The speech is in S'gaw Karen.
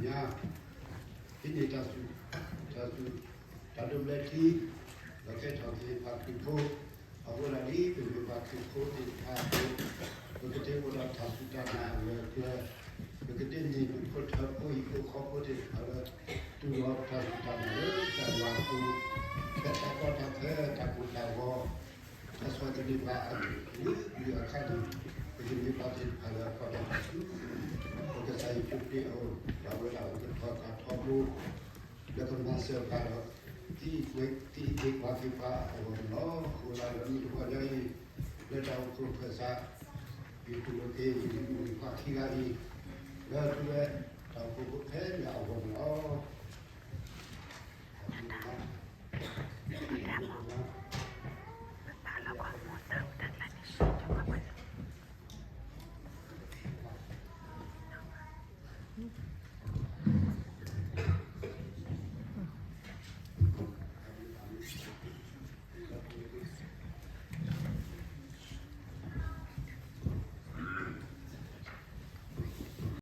ညါ ဟံးန့ၢ်တၢ်စူၢ် တၢ်စူၢ် တၢ်ဒိးဘျၢထံ ဒီးကဲထီၣ်က့ၤပှၤခရံာ်ဖိ အဃိဒၣ်ဒ် ပမ့ၢ်ပှၤခရံာ်ဖိသ့ၣ်တဖၣ်အသိး ပကသ့အိၣ်ဒီးတၢ်စူၢ်တၢ်နာ်အဂၢၢ်အကျၢၤ, ပကသ့န့ၢ်ဒူၣ်ဖိထၢဖိဟံၣ်ဖိဃီဖိသ့ၣ်တဖၣ်လၢ တူၢ်လိာ်တၢ်စူၢ်တၢ်နာ်လၢတၢ်ယွၤအပူၤ, ဖဲတၢ်ကီတၢ်ခဲ တၢ်ကိၢ်တၢ်ဂီၤ တၢ်ဆီၣ်သနံးဘၣ်အဂ့ၢ် လၢပျၢၤအခါန့ၣ် ပကမ့ၢ်ပှၤသ့ၣ်တဖၣ်လၢကီၢ်တၢ်ပာ်ဆူၣ် ပကစၢ်ယ့ၣ်ၡူးခရံာ်အအိၣ် ဒီးအဝဲဒၣ်အိၣ်ကထီၣ်သးထီဘိ လၢကမၤစၢၤပှၤဒီး သံကွဲသံကွဲပှၤက့ၤပှၤအဂီၢ်န့ၣ်လီၤ. အဃိသတးဒီး မ့ၢ်တခီညါအံၤ လၢတၢ်အိၣ်ဖှိၣ်ဖၢၣ်သး ယတူၢ်လိာ်က့ၤ ယမုၢ်နံၤခွါခံဂၤအံၤ လၢတုၤဝဲ တၢ်အိၣ်ဖှိၣ်ဖိဖဲန့ၣ်အဂီၢ်န့ၣ်လီၤ.